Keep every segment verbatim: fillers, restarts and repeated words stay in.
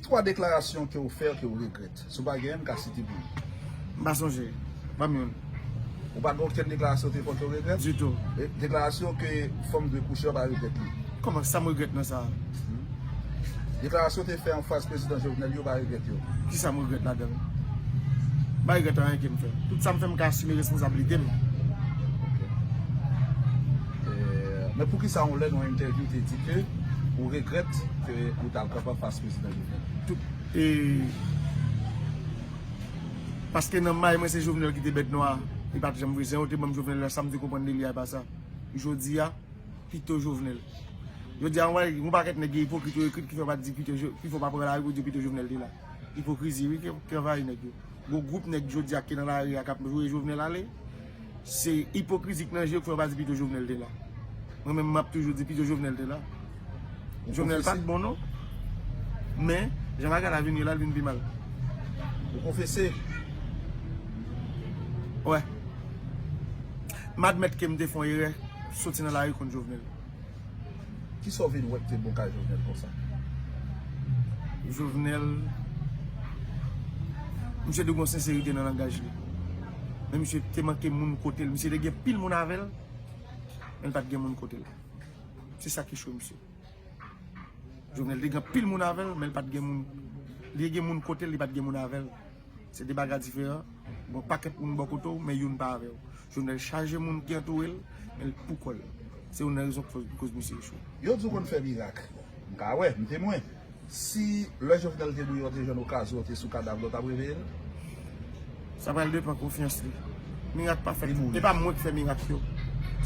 Twa deklarasyon ke w fè ke w regrèt? Si w pa gen, m ka site pou ou. M pa sonje. Pa m youn. Ou pa gen okenn deklarasyon te fè ke w regrèt? Ditou. E, deklarasyon ke fanm dwe kouche, w pa regrèt li? Kòman sa m regrèt nan sa? Deklarasyon te fè anfas prezidan Jovenel yo, w pa regrèt yo? Kisa m regrèt ladan l? M pa regrèt anyen ke m fè. Tout sa m fè, m ka asime responsablite m. E, men poukisa yon lè nan yon entèvyou te di ke ou regrèt ke ou t al kanpe anfas prezidan Jovenel? Tout, e, paske nan may mwen se Jovenel ki te bèt nwa. Li pa t janm vre. Jan yo te ban m Jovenel la, sa m te konprann de li a pa sa. Jodi a, pito Jovenel. Jodi a, yon pakèt nèg gen ipokrit yo ekri ki fè w pa di pito, ki fè w pa pran lari pou di pito Jovenel te la. Ipokrizi, wi, ki, ki anvayi nèg yo. Gon gwoup nèg jodi a ki nan lari a k ap voye Jovenel ale. Se ipokrizi k nan je yo k fè w pa di pito Jovenel te la. Mwen menm, m ap toujou di pito Jovenel te la. Jovenel pa t bon non. Men, jan bagay la vin ye la, l vin pi mal. Ou konfese? Wè. M admèt ke m te fè yon erè, soti nan lari kont Jovenel. Kisa w vin wè k te bon kay Jovenel konsa? Jovenel, misye te gon senserite nan langaj li. Men misye te manke moun kote l. Misye te gen pil moun avè l, men l pa t gen moun kote l. Se sa ki cho misye. Jovenel te gen pil moun avè l, men l pa t gen moun. Li te gen moun kote l, li pa t gen moun avè l. Se de bagay diferan. Gon pakèt moun bò kote w, men youn pa avè w. Jovenel chaje moun ki antoure l, men l pou kò l. Se youn nan rezon ki fè, koz misye echwe. Yo di w konn fè mirak. M ka wè, m temwen. Si lè Jovenel te mouri, w te jwenn okazyon, w te sou kadav la, w t ap reveye l? Sa pral depann konfyans li. Mirak pa fèt. E pa mwen ki fè mirak yo.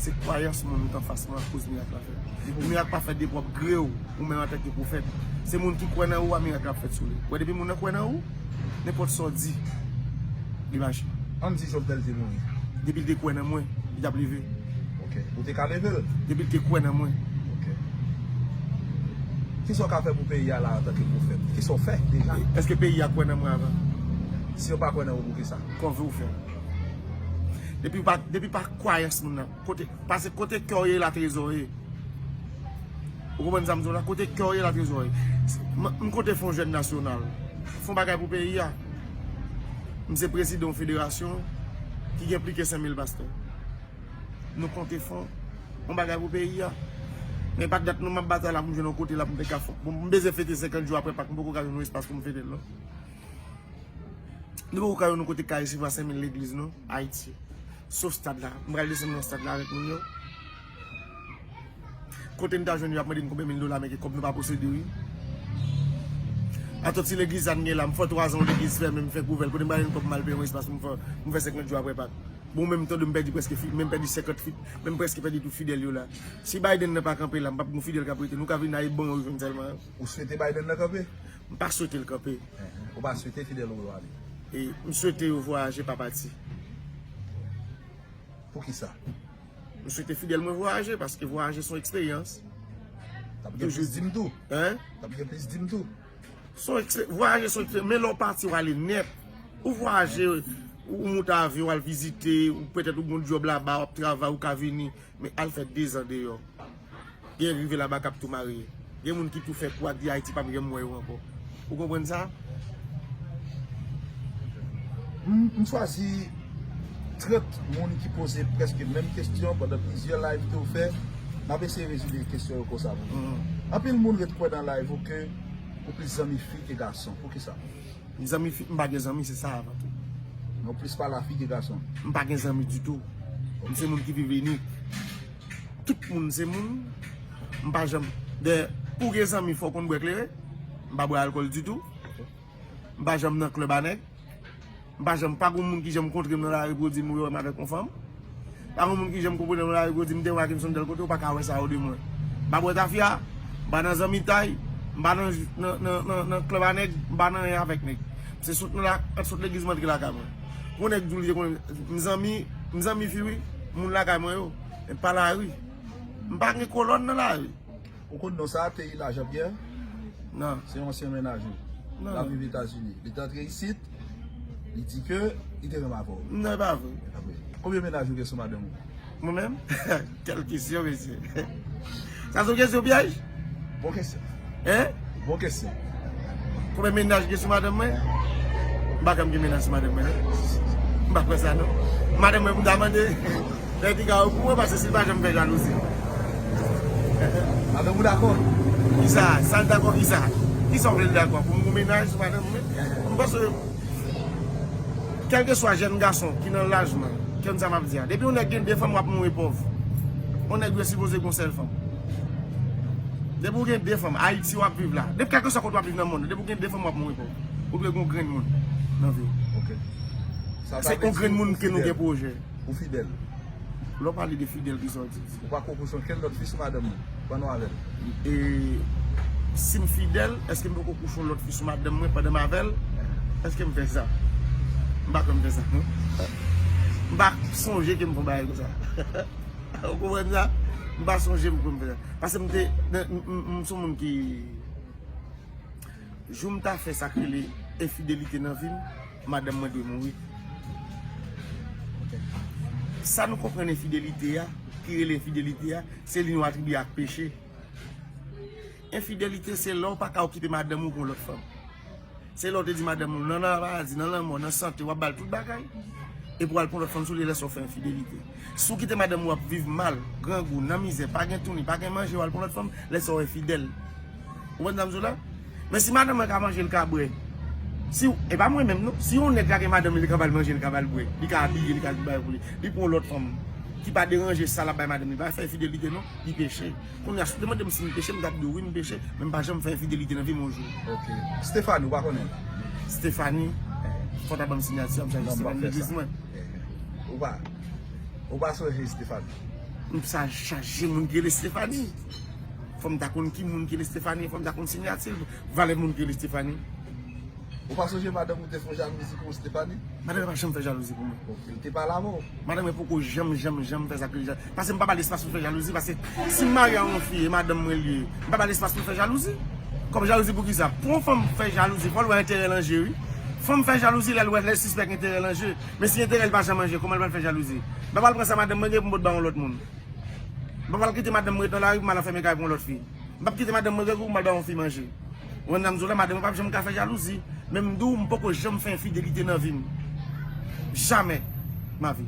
Se kwayans moun ki anfas mwen k koz mirak la fèt. Mirak pa fèt de pwòp gre w, ou menm antanke pwofèt. Se moun ki kwè nan ou a mirak la ap fèt sou li. Ou wè depi moun nan kwè nan ou, nenpòt sa w di, li mache. Ann di Jovenel te mouri. Depi l te kwè nan mwen, li t ap leve. Ok. Ou te ka leve l? Depi l te kwè nan mwen. Ok. Kisa w ka fè pou peyi a la antanke pwofèt? Kisa w fè deja? Èske peyi a kwè nan mwen avan? Si yo pa kwè nan ou, poukisa? Kòman w fè? Depi pa, depi pa kwayans moun nan. Kote, pase kote kè w ye la trezò ye. Ou konprann sa m di w la? Kote kè w ye la trezò ye. M, m konte fè yon jèn nasyonal. Fè yon bagay pou peyi a. M se prezidan yon federasyon ki gen plis ke senk mil pastè. Nou konte fè yon bagay pou peyi a. Men pa dat nou m ap batay la pou m jwenn yon kote la pou m te ka fè. Bon, m bezwen fete senkant jou apre Pak, m poko ka jwenn yon espas pou m fete l non. Nou poko ka jwenn yon kote k ka resevwa senk mil legliz non, Ayiti. Sof stad la. M pral desann nan stad la avèk moun yo. Kote n ta jwenn yo ap mande n konbyen mil dola, men gen kòb nou pa posede wi. Atò ti legliz sa n gen la, m fè twa zan yon legliz fèmen, m fè kouvè l, kote m pral jwenn kòb m al peye yon espas pou m fè, pou m fè senkant jou apre Pak. Bon, menm tande m pèdi prèske fi, menm pèdi senkant fi, menm prèske pèdi tout fidèl yo la. Si Biden nan pa kanpe la, m p ap gen fidèl k ap rete, nou ka vin a e ban yo jwenn sèlman. Ou swete Biden nan kanpe? M pa swete l kanpe. Ou pa swete fidèl ou yo ale? E, m swete yo vwayaje pa pati. Poukisa? M swete fidèl mwen vwayaje, paske vwayaje se yon eksperyans. T ap gen plis di m tou. Hein? T ap gen plis di m tou. Se yon ekspe-, vwayaje se yon eksperyans, men lè w pati, w ale nèt. Ou vwayaje, ou, ou moute avyon, w al vizite, ou petèt ou gen yon djòb laba, w ap travay, ou ka vini. Men al fè dezan deyò. Gen rive laba k ap tou marye. Gen moun ki tou fè kou a di Ayiti p ap janm wè yo ankò. Ou konprann sa? M, m chwazi trant moun ki poze prèske menm kesyon pandan plizyè live ke w fè. M ap eseye rezime kesyon yo konsa pou nou. Anpil moun ret kwè nan live ou ke ou plis zanmi fi ke gason. Poukisa? M zanmi fi, m pa gen zanmi, se sa avan tou. Men w plis pale a fi ke gason? M pa gen zanmi ditou. M se moun ki viv inik. Tout moun se moun. M pa janm, dayè, pou w gen zanmi, fò w konn bwè kleren. M pa bwè alkòl ditou. M pa janm nan klèb a nèg. M pa janm, pa gon moun ki janm kontre m nan lari pou yo di m ou wè m avèk yon fanm. Pa gon moun ki janm konprann nan lari pou yo di m te wè ak yon sèl kote, ou pa ka wè sa yo de mwen. M pa bwè tafya, m pa nan zanmitay, m pa nan, nan, nan, nan, nan klèb a nèg, m pa nan anyen avèk nèg. Se sot nan la, ant sot legliz m antre lakay mwen. Gon nèg di w li te konnen m zanmi, m zanmi fi wi, moun lakay mwen yo, men pa lari. M pa gen kolòn nan lari. Ou konn non sa, Teila Jean Pierre? Non. Se yon ansyen mennaj ou. Non. L ap viv Etazini. Li te antre isit, li di ke li te renmen avè w. Non, e pa vre. Konbyen mennaj ou gen sou madanm ou? Mwen menm? Kèl kesyon, mesye. Sa se yon kesyon pyèj? Bon kesyon. Hein? Bon kesyon. Konbyen mennaj gen sou madanm mwen? M pa janm gen mennaj sou madanm mwen, non. M pa kwè sa, non. Madanm mwen pou m ta mande. Lè di ka pou mwen, paske si l pa janm fè jalouzi. Madanm ou dakò? Kisa? Sa l dakò kisa? Kisa w vle l dakò? Pou m gen mennaj sou madanm mwen? M panse, kèlkeswa jèn gason ki nan laj mwen, konn sa m ap di a. Depi yon nèg gen de fanm, w ap mouri pòv. Yon nèg dwe sipoze gen yon sèl fanm. Depi w gen de fanm, Ayiti w ap viv la. Depi kèlkeswa kote w ap viv nan mond, depi w gen de fanm, w ap mouri pòv. Ou dwe gen yon grenn moun nan vi w. Ok. Se yon grenn moun ke nou gen pwojè. Ou fidèl. Lè w pale de fidèl, kisa w di? Ou pa ko kouche okenn lòt fi sou madanm ou pandan w avè l? E si m fidèl, èske m poko kouche yon lòt fi sou madanm mwen pandan m avè l? Èske m fè sa? M pa kwè m fè sa, non. M pa sonje ke m fè yon bagay konsa. Ou konprann sa? M pa sonje m pou m fè sa. Paske m te, m, m, m, m se yon moun ki, jou m ta fè sa k rele enfidelite nan vi m, madanm mwen dwe mouri. Sa nou konprann enfidelite a, ki rele enfidelite a, se li nou atribye ak peche. Enfidelite se lè w pa ka okipe madanm ou pou yon lòt fanm. Se lè w te di madanm ou, nan, nan paradi, nan lanmò, nan sante, w ap ba l tout bagay. Epi w al pran lòt fanm sou li, lè sa w fè enfidelite. Si w kite madanm ou ap viv mal, grangou, nan mizè, pa gen tounen, pa gen manje, w al pran lòt fanm, lè sa w enfidèl. Ou konprann sa m di w la? Men si madanm mwen ka manje, l ka bwè. Si, e pa mwen menm non. Si yon nèg lage madanm li, li ka ba l manje, li ka ba l bwè. Li ka abiye, li ka tout bagay pou li. Li pran yon lòt fanm ki pa deranje sa l ap bay madanm li. Li pa fè enfidelite non. Li peche. Kounye a, si w te mande m si m peche, m t ap di w wi m peche, men m pa janm fè enfidelite nan vi m yon jou. Ok. Stephanie, ou pa konnen l? Stephanie, fò w ta ban m siyati a, m chaje Stephanie legliz mwen. Ou pa, ou pa sonje Stephanie? M sa chaje moun ki rele Stephanie. Fò m ta konn ki moun ki rele Stephanie, fò m ta konn siyati l, valè moun ki rele Stephanie. Ou pa sonje madanm ou te fè jalouzi pou Stephanie? Madanm mwen pa janm fè jalouzi pou mwen. Ok, li te pale avè w? Madanm mwen poko janm, janm, janm fè sa ki ja-, paske m pa ba l espas pou l fè jalouzi, paske si m marye a yon fi, e madanm mwen li ye, m pa ba l espas pou l fè jalouzi. Kòm jalouzi pou kisa? Pou yon fanm fè jalouzi, fò l wè enterè l an je, wi. Fanm fè jalouzi lè l wè, lè l sispèk enterè l an je. Men si enterè l pa janm an je, kòman l pral fè jalouzi? M pa pral pran sa madanm mwen gen pou m pot ba yon lòt moun. M pa pral kite madanm mwen ret nan lari pou m al fèmen kay pou yon lòt fi. M p ap kite madanm mwen grangou pou m al ba yon fi manje. Ou konn sa m di w la, madanm mwen p ap janm ka fè jalouzi. Men m di w, m poko janm fè enfidelite nan vi m. Jamè. Ma vi.